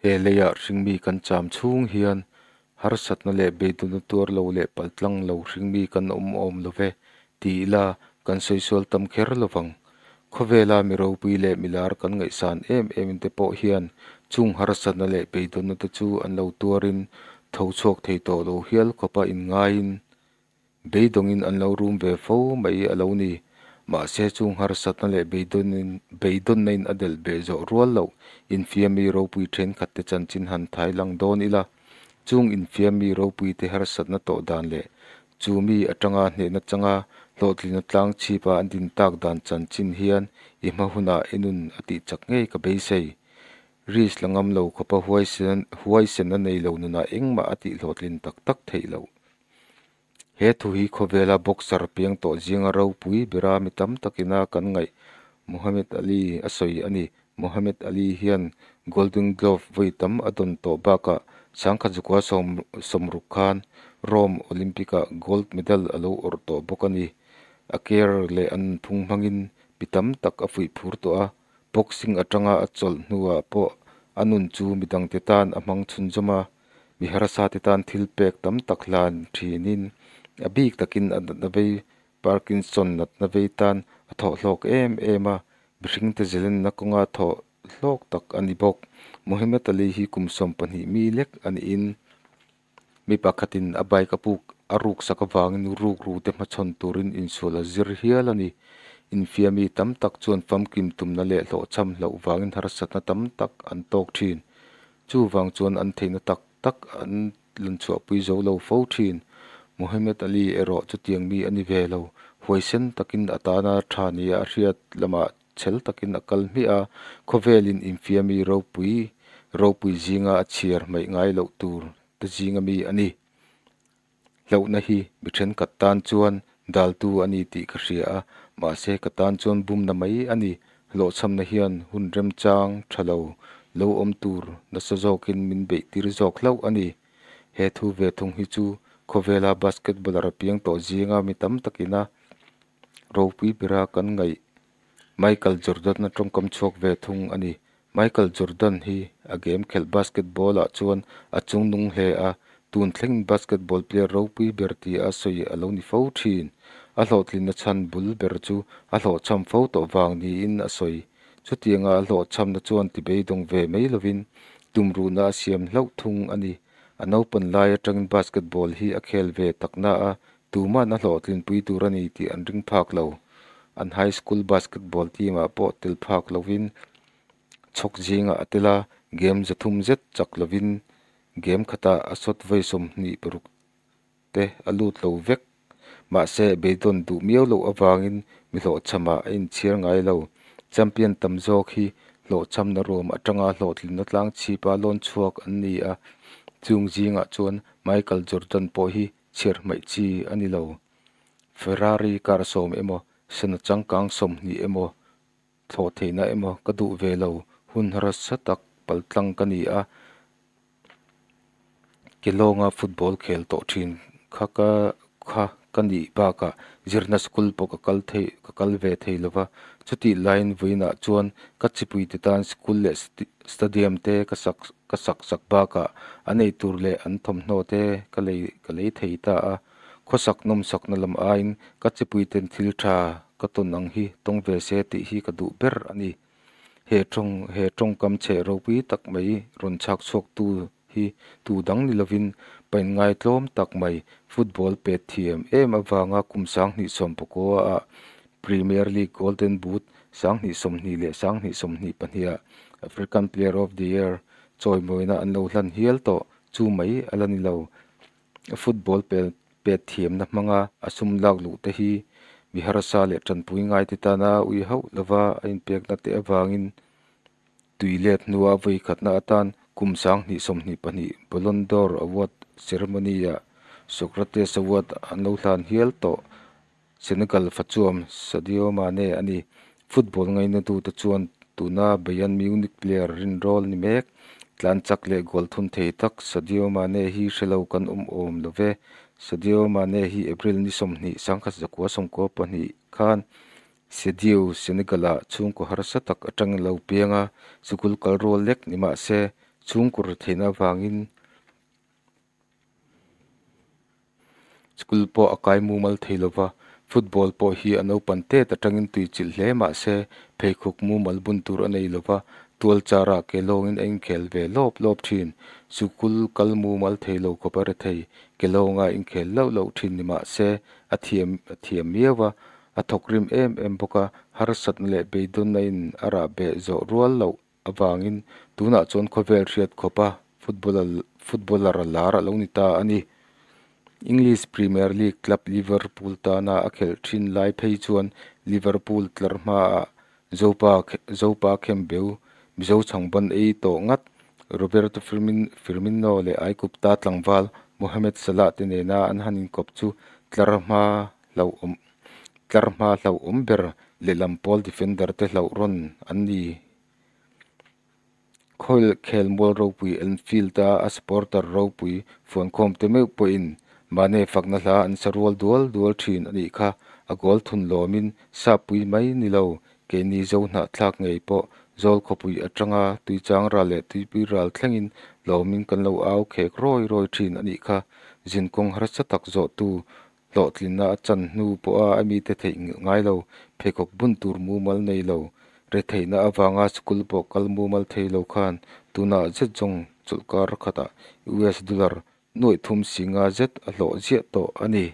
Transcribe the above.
He leiah hringmi kan cham chhung hian harsatna leh beidawnna tuar lo leh paltlang lo hringmi kan awm awm lo ve ti ila kan sawi sual tam kher lovang. Khawvela mi ropui leh milar kan ngaihsan em em te pawh hian chung harsatna leh beidawnna te chu an lo tuarin tho chhuak thei tawh lo hial khawpa inngaiin beidawngin an lo rum ve fo mai a lo ni. Mahse chung harsatna leh beidawnna in a delh beh zawh rual loh infiammi ropui thenkhat te chanchin han thai lang dawn ila, chung infiammi ropui te harsatna tawh dan leh chu mi atanga hnehna changa hlawhtlinna tlang chhipa an din tak dan chanchin hian i hma hunah i nun a tih chak ngei ka beisei. Risk la ngam lo khawpa huaisenna nei lo nunah engmah a tih hlawhtlin tak tak theih loh. He thu hi khawvela boxer piang tawh zinga ropui bera mi tam takina kan ngaih Muhammad Ali a sawi a ni. Muhammad Ali hian Golden Glove vawi tam a dawn tawh bakah 1960 khan Rome Olympic-ah gold medal a lo awrh tawh bawk a ni. A career leh a nunphung hmangin mi tam tak a fuih phur tawh a, boxing atanga a chawlh hnuah pawh a nun chu midangte tan a hmang chhunzawm a. Mi harsa te tan thil pek tam tak hlan thinin a bik takin a natna vei Parkinson natna vei tan a thawh hlawk em em a, mihringte zalenna kawnga thawh hlawk tak a ni bawk. Muhammad Ali hi kum 12 mi lek a niin mi pakhatin a bike a puk a ruksak avangin rukru te hmachhawn turin insual a zir hial a ni. Infiammi tam tak chuan famkim tumna leh hlawhchham hlauh vangin harsatna tam tak an tawk thin. Chuvang chuan an theihna tak tak an lanchhuahpui zo lo fo thin. Muhammad Ali erawh chutiang mi a ni ve lo. Huaisen takin a tana tha nia a hriat lamah chhel takin a kal hmiah a, khawvelin infiammi ropui ropui zinga a chhiar hmaih ngai loh tur te zinga mi a ni. Hlauhna hi mi thenkhat tan chuan daltu a ni tih ka hria a, mahse ka tan chuan bumna mai a ni. Hlawhchhamna hian hun remchang tha lo lo awm tur nasa zawkin min beih tir zawk hlauh a ni. He thu ve thung hi chu khawvela basketballer a piang tawh zinga mi tam takina ropui bera kan ngaih Michael Jordan-a tawngkam chhuak ve thung a ni. Michael Jordan hi a game khelh basketball ah chuan a chungnung hle a, tun thlengin basketball player ropui ber tia a sawi a lo ni fo thin. A hlawhtlinna chhan bul ber chu a hlawhchham fo tawh vang niin a sawi. Chutianga a hlawhchhamna chuan tibeidawng ve mai lovin tumruhna a siam hlauh thung a ni. A naupan lai atangin basketball hi a khel ve takna a, tuman a hlawhtlinpui tur a ni tih an ring phak lo. An high school basketball team ah pawh tel phak lovin chhawk zingah a tel a, game 300 zet chak lovin game khatah a shot vawi 26 te a lut lo vek. Mahse beidawn duh miau loh avangin mi hlawhchhamah a inchhiar ngai lo. Champion tam zawk hi hlawhchhamna ruam atanga hlawhtlinna tlang chhipa lawn chhuak an ni a, chung zingah chuan Michael Jordan pawh hi chhiar hmaih chi a ni lo. Ferrari car 10 emaw, sana changkang 20 emaw, thlawh theihna emaw ka duh ve lo. Hun harsa tak paltlang ka ni a, ke lawnga football khel tawh thin kha ka kha ka nih bakah zirna school pawh ka kal thei ka kal ve thei lova. Chutih laiin vawiinah chuan ka chipui te tan school leh stadium te ka sak ka sak sak bakah an ei tur leh an thawmhnaw te ka lei ka lei thei ta a. Khawsak nawmsakna lam aiin ka chipui ten thil tha ka tawn ang hi tawng ve se tih hi ka duh ber a ni. He tawng he tawngkam chhe ropui tak mai rawn chhak chhuak tu hi tu dang ni lovin pain ngai tlawm tak mai football pet thiam em avanga kum 2019 ah Premier League Golden Boot 2020 leh 2022 ah African Player of the Year chawimawina an lo hlan hial tawh chu mai a la ni lo. Football pel pet thiamna hmanga a sum lak luh te hi mi harsa leh tanpui ngai te tana ui hauh lova a inpekna te avangin tui let hnua vawi khatna atan kum 2022 Ballon d'Or Award ceremony ah Socrates Award an lo hlan hial tawh. Senegal fachuam Sadio Mane a ni. Football ngaina tu te chuan tuna Bayern Munich player rinrawl ni mek tlan chak leh goal thun thei tak Sadio Mane hi hrelo kan awm awm love. Sadio Mane hi April ni 20 1992 khan Sédhiou, Senegal ah chhungkaw harsa tak atangin lo piang a, sikul kal rual lek ni mahse Chhungkaw retheihna avangin school pawh a kai mumal thei lova, football pawh hi a naupan tet atangin tui chilh hle mah se pheikhawk mumal bun tur a nei lova, tual charah ke lawngin a inkhel ve lawp lawp thin. Sikul kal mumal thei lo khawp a rethei, ke lawnga inkhel loh loh thin ni mah se a thiam a thiam miau a, a thawk rim em em bawk a, harsatna leh beidawnna in a rah beh zawh rual loh avangin tunah chuan khawvel hriat khawpa footballer lar a lo ni ta a ni. English Premier League club Liverpool tana a khelh thin lai phei chuan Liverpool tlar hmaah Zopa Zopa Khembeu, Mizo chhangban ei tawh ngat Roberto Firmino leh Aigupta tlangval Mohamed Salah te nena an han inkawp chu tlar hma hlauhawm tlar hma hlauhawm ber lehlam pawl defender te hlauh rawn an ni. Khawil khelmual ropui Anfield-a a supporter ropui fuankhawmte meuh pawhin Mane fakna hla an sa rual dual dual thin a nih kha. A goal thun lawmin Sappui mai ni lo, keini Zo hnahthlak ngei pawh Zawl khawpui atanga Tuichang ral leh Tuipui ral thlengin lawmin kan lo au khek rawi rawi thin a nih kha. Zinkawng harsa tak zawhtu Hlawhtlinna a chan hnu pawha a mite theih ngai lo, pheikhawk bun tur mumal nei lo, retheihna avanga school pawh kal mumal thei lo khan tunah zet zawng chawlhkar khatah US dollar nuaih thum singa zet a hlawh ziah tawh a ni.